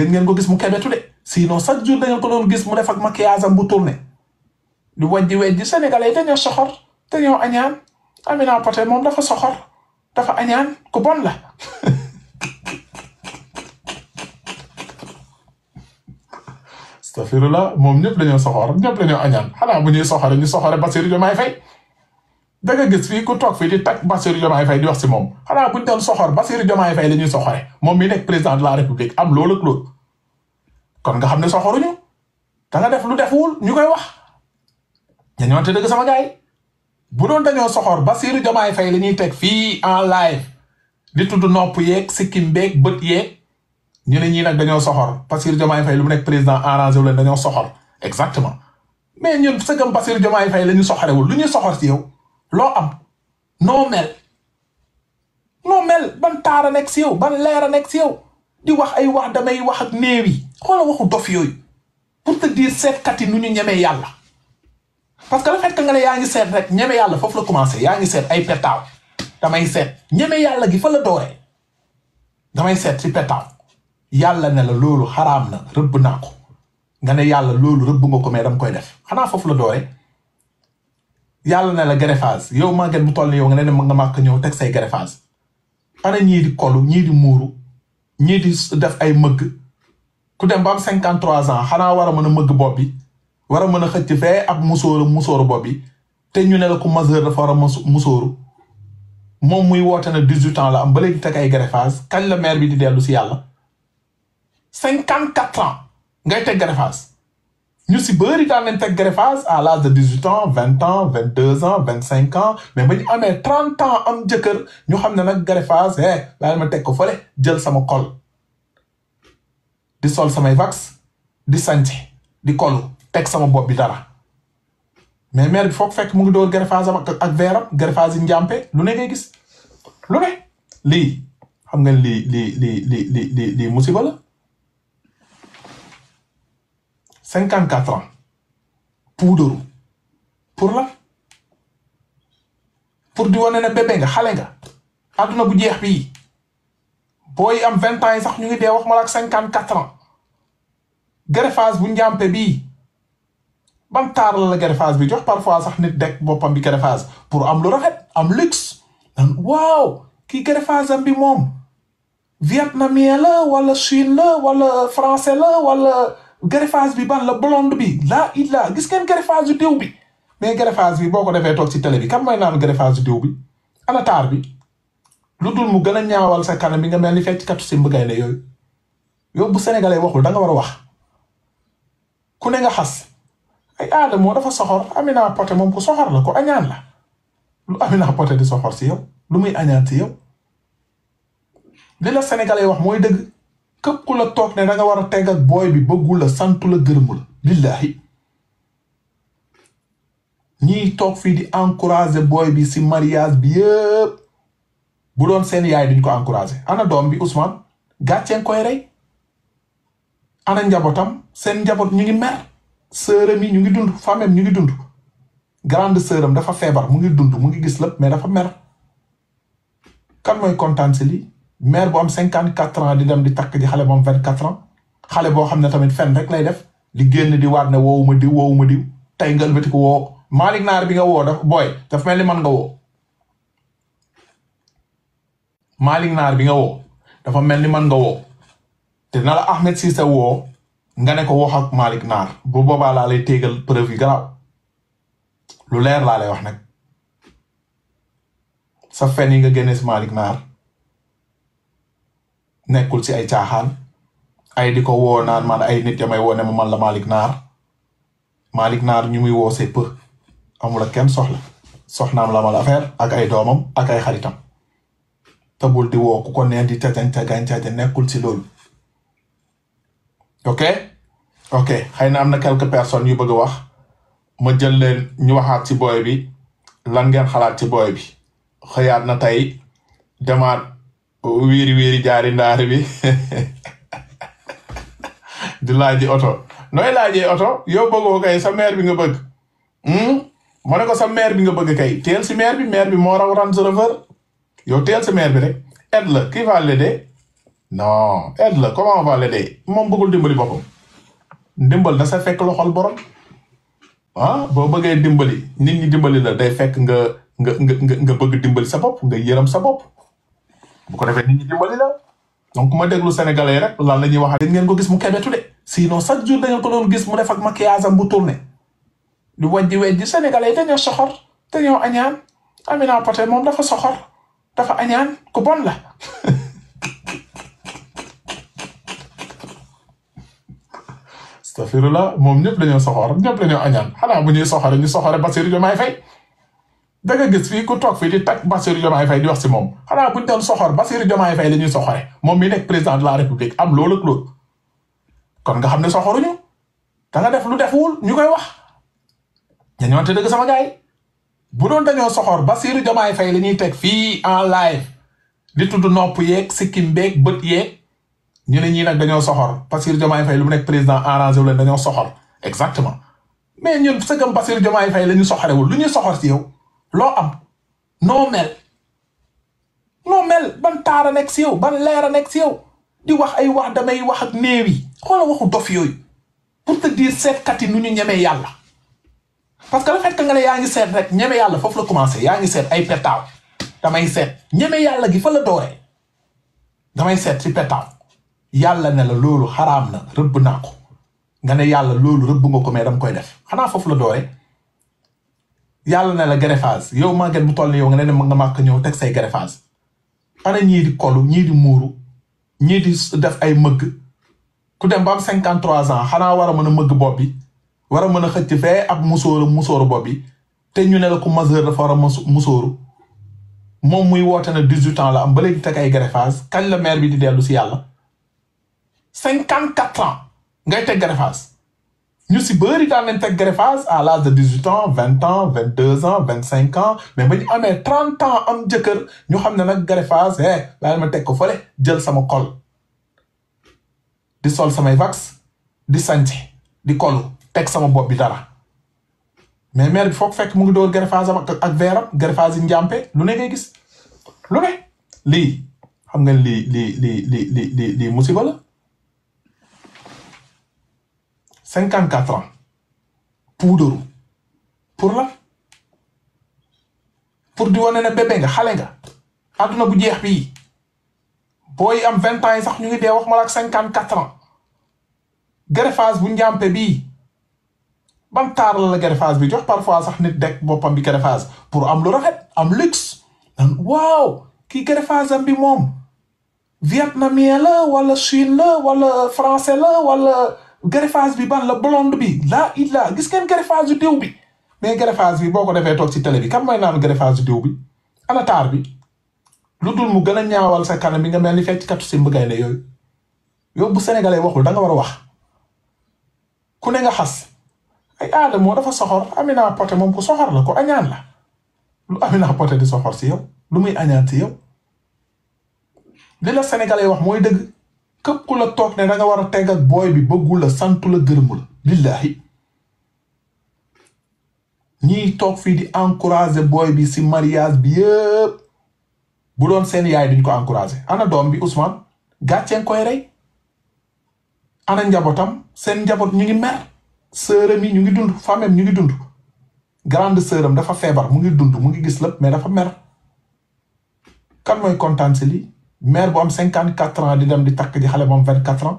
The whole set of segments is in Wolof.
gën ngeen ko gis mu kebetu de sinon chaque jour da ngeen ko doon gis mu def ak maquillage am bu tourné di wajji sénégalais dañoo soxor dañoo añaan Amina Poté moom dafa soxor dafa añaan ku bon la astafirullah moom ñëpp dañoo soxor ñëpp dañoo añaan xanaa bu ñuy soxore ñu soxore Bassirou Diomaye Faye da nga gis fii ku toog fii di tag Bassirou Diomaye Faye di wax si moom xanaa buñ doon soxor Bassirou Diomaye Faye la ñuy soxore moom mi nekk président de la république am loolu ak loolu kon nga xam ne soxoruñu da nga def lu deful ñu koy wax dañoo te dëgg sama gaay bu doon dañoo soxor Bassirou Diomaye Faye la ñuy teg fii en live di tudd nopp yeeg sikkim beeg bët yeeg ñu ne ñii nag dañoo soxor Bassirou Diomaye Faye lu mu nekk président arrangé wu leen dañoo soxor exactement mais ñun sëgam Bassirou Diomaye Faye la ñu soxorewul lu ñuy soxor ci yow loo am noo mel ban taara nekk si yow ban leera nekk si yow di wax ay wax damay wax ak néew yi xoola waxu dof yooyu pour te dire seetkat yi nu ñu ñemee yàlla parce que le fait que nga ne yaa ngi seet rek ñeme yàlla foofu la commencé yaa ngi seet ay petaaw damay seet ñeme yàlla gi fa la dooree damay seet si petaaw yàlla ne la loolu xaraam na rëbb naa ko nga ne yàlla loolu rëbb nga ko mais dama koy def xanaa foofu la dooree yàlla ne la greffage yow màgget bu toll ni yow nga ne nga màkk ñëw teg say greffage ana ñii di kolu ñii di muuru ñii di def ay mëgg ku dem ba am 53 ans xanaa war a mën a mëgg bopp bi war a mën a xëcc fee ab musóoru bopp bi te ñu ne la ku majeur dafa war a musóoru moom muy woote na 18 ans la am ba léegi teg ay greffage kañ la maire bi di dellu si yàlla 54 ans ngay teg greffage ñu si bëri daan nañ teg greffage à l'âge de 18 ans 20 ans 22 ans 25 ans mais ba ñu amee 30 ans am jëkkër ñu xam ne nag greffage bàyyi ma teg ko fële jël sama kol di sol samay vax di sànci di kolu teg sama bopp bi dara mais maire bi foog fekk mu ngi door greffage am ak veeram greffage yi njàmpe lu ne ngay gis lu ne lii xam nga lii musiba la 54 ans puudaru pour la pour di wane ne bébé nga xale nga àdduna bu jeex bii booy am 20 ans yi sax ñu ngi dee wax ma la ak 54 ans greffage bu njàmpe bii ban taar la greffage bi jox parfois sax nit dekk boppam bi greffage pour am lu rafet am luxe waaw kii greffage am bi moom vietnamien la wala chine la wala français la wala greffage bi ban la blonde bi laa illa gis ngeen greffage yu diw bi mais greffage bi boo ko defee toog ci télé bi kan mooy naan greffage yu diw bi ana taar bi lu dul mu gën a ñaawal sa kanam bi nga mel ni fecc katu si mbëggay ne yooyu bu sénégalais waxul da nga war a wax ku ne nga xas ay aada moo dafa soxor Amina Poté moom ku soxor la ko añaan la lu Amina Poté di soxor si yow lu muy añaan si yow li la sénégalais wax mooy dëgg képp ku la toog ne da nga war a teg ak booy bi bëggu la santu la gërëmu la billahi ñiy toog fii di encourager booy bi si mariage bi yëpp bu doon seen yaay duñ ko encourager ana doom bi Ousmane gàcceen koy rey ana njabootam seen njaboot ñu ngi mer sœuram yi ñu ngi dund famem ñu ngi dund grande sœuram dafa feebar mu ngi dund mu ngi gis lépp mais dafa mer kan mooy kontaan si lii maire bu am 54 ans di dem di takk ji xale bu am 24 ans xale boo xam ne tamit fen rek lay def di génn di waat ne woowuma diw tey nga ëlbati ko woo Malick Naar bi nga woo daf booy daf mel ni man nga woo Malick Naar bi nga woo dafa mel ni man nga woo te na la Ahmed Cissé woo nga ne ko wax ak Malick Naar bu boobaa laa lay téegal preuve yi garaaw lu leer laa lay wax nag sa fen yi nga génne si Malick Naar nekkul ci ay caaxaan ay di ko woo naan man ay nit yamay woo ne ma man la Malick Naar ñu muy woo c'est peu amul ak kenn soxnaam la mal affaire ak ay doomam ak ay xaritam te bul di woo ku ko neen di cagan nekkul ci loolu ok xëy na am na quelques personnes yu bëgg a wax ma jël leen ñu waxaat ci booy bi lan ngeen xalaat ci booy bi xëyaat na tey demaat wiiri jaari ndaari bi di laaji oto nooy laajee oto yow bëggoo kay sa maire bi nga bëgg ma ne ko sa maire bi nga bëgg kay teel si maire bi moo raw Range Rover yow teel si maire bi rek aide la qui va l'aider non aide la comment on va l'aider moom bëggul dimbali boppam ndimbal na sa fekk loxol borom ah boo bëggee dimbali nit ñi dimbali la day fekk nga bëgg dimbali sa bopp nga yërëm sa bopp bu ko defee nit ñi dimbali la donc ma déglu sénégalais rek lan la ñuy wax ngeen ko gis mu kebetu de sinon chaque jour da ngeen ko doon gis mu def ak maquillage am bu tourné du wejji sénégalais dañoo soxor dañoo añaan Amina Poté moom dafa soxor dafa añaan ku bon la astafirullah moom ñëpp dañoo soxor ñëpp dañoo añaan xanaa bu ñuy soxore ñu soxore Bassirou Diomaye Faye da nga gis fii ku toog fii di tag Bassirou Diomaye Faye di wax si moom xanaa buñ doon soxor Bassirou Diomaye Faye la ñuy soxore moom mi nekk président de la république am loolu ak loolu kon nga xam ne soxoruñu da nga def lu deful ñu koy wax dañoo te dëgg sama gaay bu doon dañoo soxor Bassirou Diomaye Faye la ñuy teg fii en live di tudd nopp yeeg sikkim beeg bët yeeg ñu ne ñii nag dañoo soxor Bassirou Diomaye Faye lu mu nekk président arrangé wu leen dañoo soxor exactement mais ñun sëgam Bassirou Diomaye Faye la ñu soxorewul lu ñuy soxor si yow loo am noo mel ban taara nekk si yow ban leera nekk si yow di wax ay wax damay wax ak néew yi xoola waxu dof yooyu pour te dire seetkat yi nu ñu ñemee yàlla parce que le fait que nga ne yaa ngi seet rek ñeme yàlla foofu la commencé yaa ngi seet ay petaaw damay seet ñeme yàlla gi fa la dooree damay seet si petaaw yàlla ne la loolu xaraam na rëbb naa ko nga ne yàlla loolu rëbb nga ko mais dama koy def xanaa foofu la dooree yàlla ne la greffage yow màgget bu toll ni yow nga ne nga màkk ñëw teg say greffage ana ñii di kolu ñii di muuru ñii di def ay mëgg ku dem ba am 53 ans xanaa war a mën a mëgg bopp bi war a mën a xëcc fee ab musóoru bopp bi te ñu ne la ku majeur dafa war a musóoru moom muy woote na 18 ans la am ba léegi teg ay greffage kañ la maire bi di dellu si yàlla 54 ans ngay teg greffage ñu si bëri daan nañ teg greffage à l'âge de 18 ans 20 ans 22 ans 25 ans mais ba ñu amee 30 ans am jëkkër ñu xam ne nag greffage bàyyi ma teg ko fële jël sama kol di sol samay vax di santi di kolu teg sama bopp bi dara mais maire bi foog fekk mu ngi door greffage am ak veeram greffage yi njàmpe lu ne ngay gis lu ne lii xam nga lii musiba la 54 ans puudaru pour la pour di wane ne bébé nga xale nga àdduna bu jeex bii booy am 20 ans yi sax ñu ngi dee wax ma la ak 54 ans greffage bu njàmpe bii ban taar la greffage bi jox parfois sax nit dekk boppam bi greffage pour am lu rafet am luxe nan waaw kii greffage am bi moom vietnamien la wala chine la wala français la wala greffage bi ban la blonde bi laa illa gis ngeen greffage yu diw bi mais greffage bi boo ko defee toog ci télé bi kan mooy naan greffage yu diw bi ana taar bi lu dul mu gën a ñaawal sa kanam bi nga mel ni fecc katu si mbëggay ne yooyu yow bu sénégalais waxul da nga war a wax ku ne nga xas ay aada moo dafa soxor Amina Poté moom ku soxor la ko añaan la lu Amina Poté di soxor si yow lu muy añaan si yow li la sénégalais wax mooy dëgg képp ku la toog ne da nga war a teg ak booy bi bëggu la santu la gërëmu la billahi ñiy toog fii di encourager booy bi si mariage bi yëpp bu doon seen yaay duñ ko encourager ana doom bi Ousmane gàcceen koy rey ana njabootam seen njaboot ñu ngi mer sœuram yi ñu ngi dund famem ñu ngi dund grande sœuram dafa feebar mu ngi dund mu ngi gis lépp mais dafa mer kan mooy kontaan si lii mère bu am 54 ans di dem di takk ji xale bu am 24 ans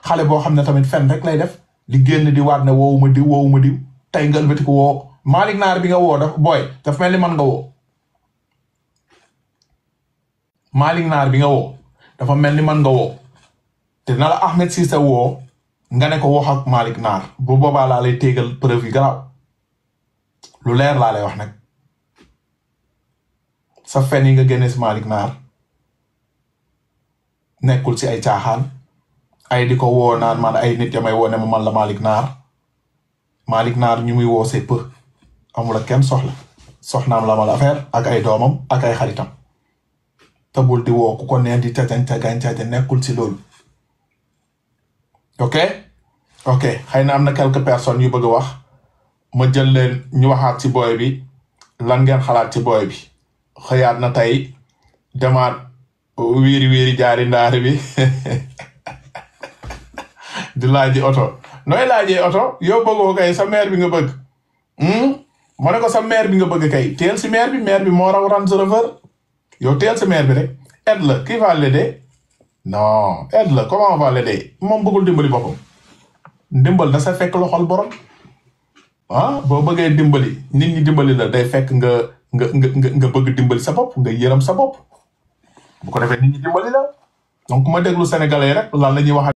xale boo xam ne tamit fen rek lay def di génn di waat ne woowuma diw tey nga ëlbati ko woo Malick Naar bi nga woo daf booy daf mel ni man nga woo Malick Naar bi nga woo dafa mel ni man nga woo te na la Ahmed Cissé woo nga ne ko wax ak Malick Naar bu boobaa laa lay téegal preuve yi garaaw lu leer laa lay wax nag sa fen yi nga génne si Malick Naar nekkul ci ay caaxaan ay di ko woo naan man ay nit yamay woo ne ma man la Malick Naar ñu muy woo c'est peu amul ak kenn soxnaam la mal affaire ak ay doomam ak ay xaritam te bul di woo ku ko neen di cagan nekkul ci loolu ok xëy na am na quelques personnes yu bëgg a wax ma jël leen ñu waxaat ci booy bi lan ngeen xalaat ci booy bi xëyaat na tey demaat wiiri wiiri jaari ndaari bi di laaji oto nooy laajee oto yow bëggoo kay sa maire bi nga bëgg ma ne ko sa maire bi nga bëgg kay teel si maire bi moo raw Range Rover yow teel si maire bi rek aide la qui va l'aider non aide la comment on va l'aider moom bëggul dimbali boppam ndimbal da sa fekk loxol borom boo bëggee dimbali nit ñi dimbali la day fekk nga bëgg dimbali sa bopp nga yërëm sa bopp bu ko defee nit ñi dimbali la donc ma déglu sénégalais rek lan la ñuy wax